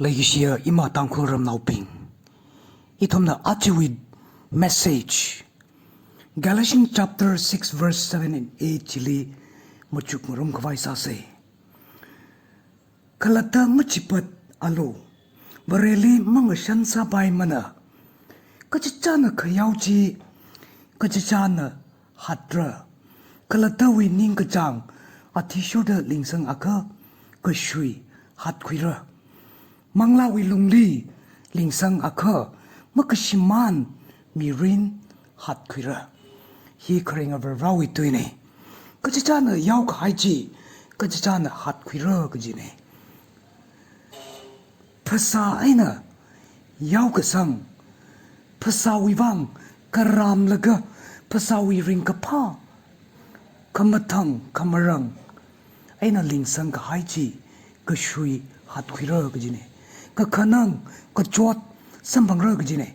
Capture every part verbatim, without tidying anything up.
Leikashiya ima Tangkhul ramnaobing, ithumna ajawui message, Galatians chapter six verse seven and eight chili machukngarum khavai sāsa. Khalatta machipat alu, Vareli mangashan sāpaimana. Kachichāna khayao chi, kachichāna hatra. Khalattawui ningkachāng athishurda lingsang akha kashui hatkhuira. Manglāwui lungli lingsang akha makashimān mirin hatkhuira. Hi kharinga Varivarāwui tuina. Kachichāna yaokahai chi, kachichāna hatkhuira kajina. Phasā eina yaokasang, phasāwui vang karamlaga, phasāwui ringkaphā, khamathang khamarang eina lingsang kahai chi kashui hatkhuira kajina. Kakhanang kachot samphangra kajina.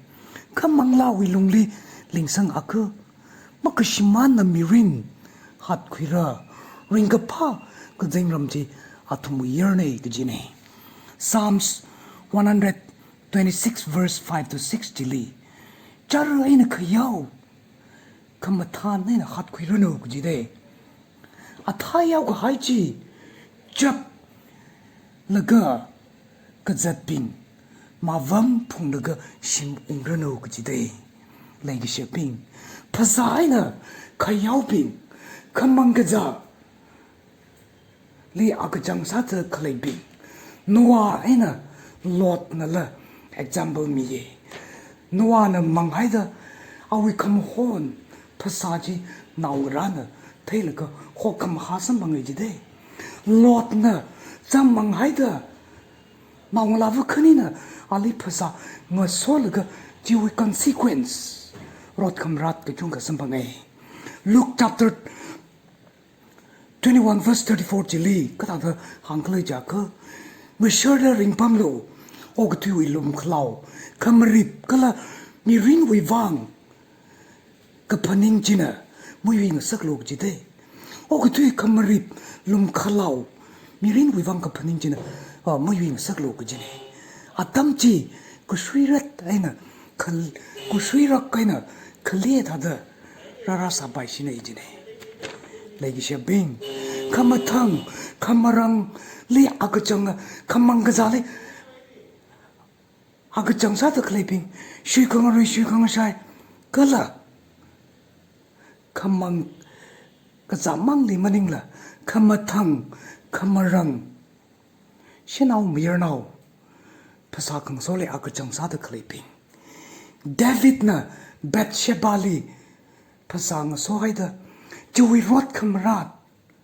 Kha manglāwui lungli lingsang akha makashimānna mirin hatkhuira, ringkaphā kazingram chi athumwui yarna kajina. Psalms one hundred twenty-six verse five to six chili, chara eina khayao, khamathān eina hatkhuiranu kajida. Athā yaokahai chi chaplaga kazatbing mavam phunglaga shim ungranu kajida. Leikashibing, phasā eina khayaobing, khamang kazāli akachang sāda khaleibing, Noah eina Lotnala example miya. Noahna manghaida awui khamahon phasā chi naongarāna theilaga hokkhamahā samphanga jida. Lotna chāmmanghaida naongalāva khanina ali phasā ngasolaga chiwui consequence rot khamarat kachungkha samphanga. Luke chapter twenty-one verse thirty-four chili kathāda hāngkhala jiakha, ngasharda ringpamlu, okathuiwui lumkhalao, khamarip kala mirinwui vang kaphaning china muiyui ngasaklu kajida. Okathui khamarip, lumkhalao, mirinwui vang kaphaning china, ah, muiyui ngasaklu kajina. Atam chi kashuirat eina khal-, kashuirak eina khali thāda rārāsāpaishina jina. Leikashibing, khamathang khamarangli akachang, khamang kazāli akachang sāda khaleibing, shuikhangarui shuikhangashai kala khamang kazāmangli maningla, khamathang khamarang, shanao mayarnao phasā khangasoli akachang sāda khaleibing. Davidna Bathshebali phasā ngasohaida chiwui rot khamarat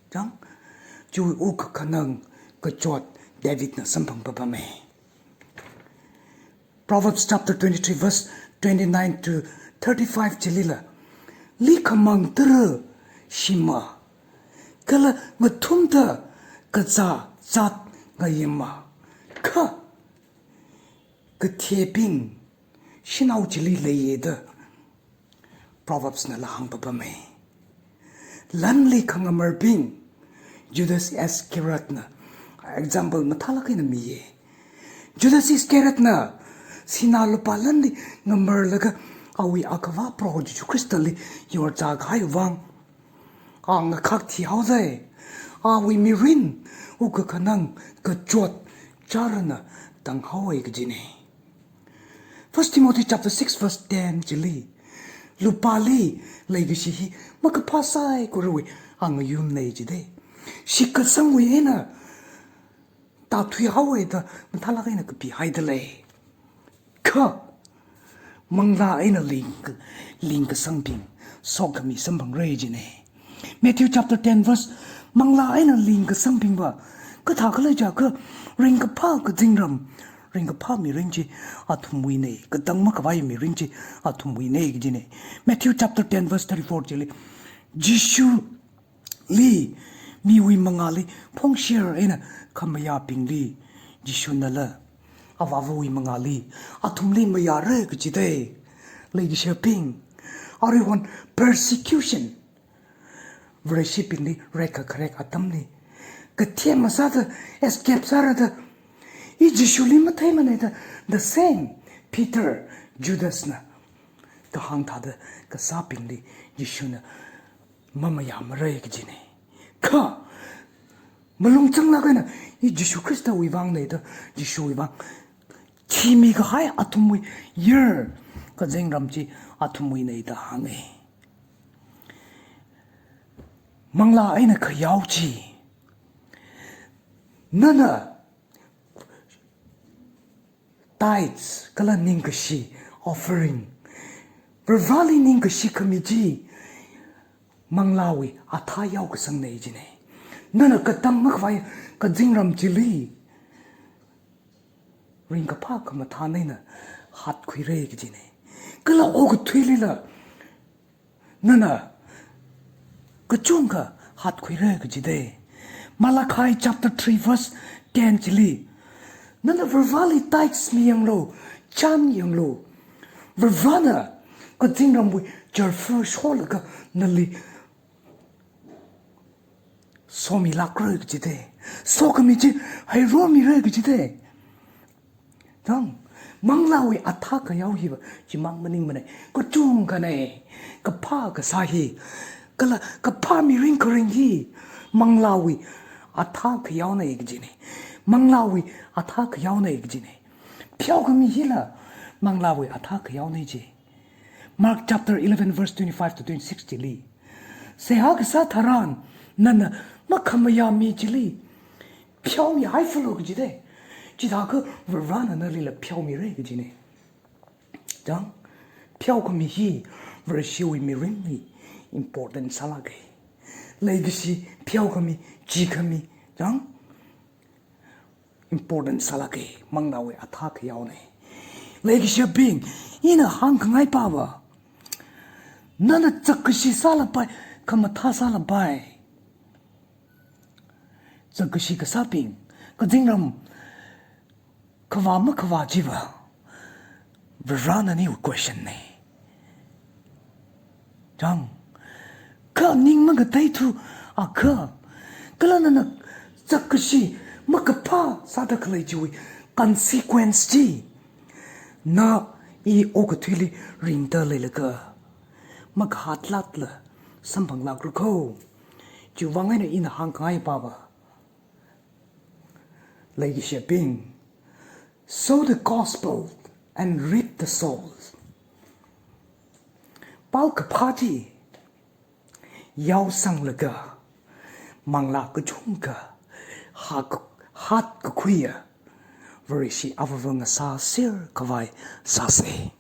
chang, chiwui wukkhanang kachot Davidna samphang papama. Proverbs chapter twenty-three verse twenty-nine to thirty-five chilila, likhamang tara shima, kala ngathumda kazā zat ngayima, kha kathebing shanao chili leiya da Proverbsnala hāngpapama. Lanli khangamarbing, Judas Iscariotna example mathālāk eina miya. Judas Iscariotna sinā lupā lanli ngamarlaga awui Akhava Proho Jesu Khristali yorzākahai vang, a ngakhak thihaoda, awui mirin wukkhanang kachot charana tanghaowa kajina. First Timothy chapter six verse ten chili, lupāli leikashi hi makaphā saikorawui angayunna jida. Shitkasangwui eina tāthuihaowa da mathālāk eina kapihaida lei. Kha manglā eina ling, lingkasangbing sokhami samphangra jina. Matthew chapter ten verse, manglā eina lingkasangbingva kathākhala jiakha ringkaphā kazingram, ringkaphā mirin chi athumwuina, katang makhavai mirin chi athumwuina kajina. Matthew chapter ten verse thirty-four chili, Jishuli miwui mangāli phongsher eina khamayābingli Jishunala Avāvawui mangāli athumli mayāra kajida. Leikashibing, aruihon persecution, Vareshibingli rekkakharek atamli kathem masāda escape sārada, I Jishuli matheimana da, the same Peter, Judas na kahāng thāda kasābingli Jishuna mamayāmara kajina. Kha malung changlāk eina, i Jishu Khristawui vangna da, Jishuwui vang thimi kahai athumwui yer, kazingram chi athumwuina da hānga. Manglā eina khayao chi, nana tithes kala ningkashi, offering, Varivarali ningkashi khami chi manglāwui athā yaokasangna jina. Nana katang makhavai kazingram chili ringkaphā khamathā eina hatkhuira kajina. Kala okathuilila nana kachungkha hatkhuira kajida. Malachi chapter three verse ten chili, nana Varivarali tithes miyanglu, chān yanglu. Varivarana kazingramwui charfa sholaga nali somilākra kajida. Sokhami chi heiromira kajida. Chang, manglāwui athā khayao hiva chimang maningmana, kachungkhana, kaphā kasā hi, kala kaphā mirin kharing hi manglāwui athā khayaona kajina. Manglāwui athā khayaona kajina. Pheokhami hila manglāwui athā khayaona ji. Mark chapter eleven verse twenty-five to twenty-six chili, seihā kasā tharan nana makhamayā mi chili pheomihaifalu kajida. Chithākha Varivarana nalila pheomira kajina. Chang, pheokhami hi Vareshiwui mirinli important sālāka. Leikashi, pheokhami, chikhami, chang, important sālāka, manglāwui athā khayaona. Leikashibing, ina hāngkhangai pava, nana zakkashi sālapai, khamathā sālapai. Zakkashi kasābing, kazingram khavā makhavā chiva Varivarana niwui question na. Chang, kha ning mangateithuakha, kala nana zakkashi makaphā sāda khalei chiwui consequence chi, na i okathuili ringda leilaga makahatlākla samphanglākra kho. Chiwui vang eina ina hāngkhangai pava, leikashibing, sow the gospel and reap the souls. Pao kaphā chi yaosanglaga manglā kachungkha hak-, hatkakhuiya Vareshi avāva ngasāser khavai sāsa.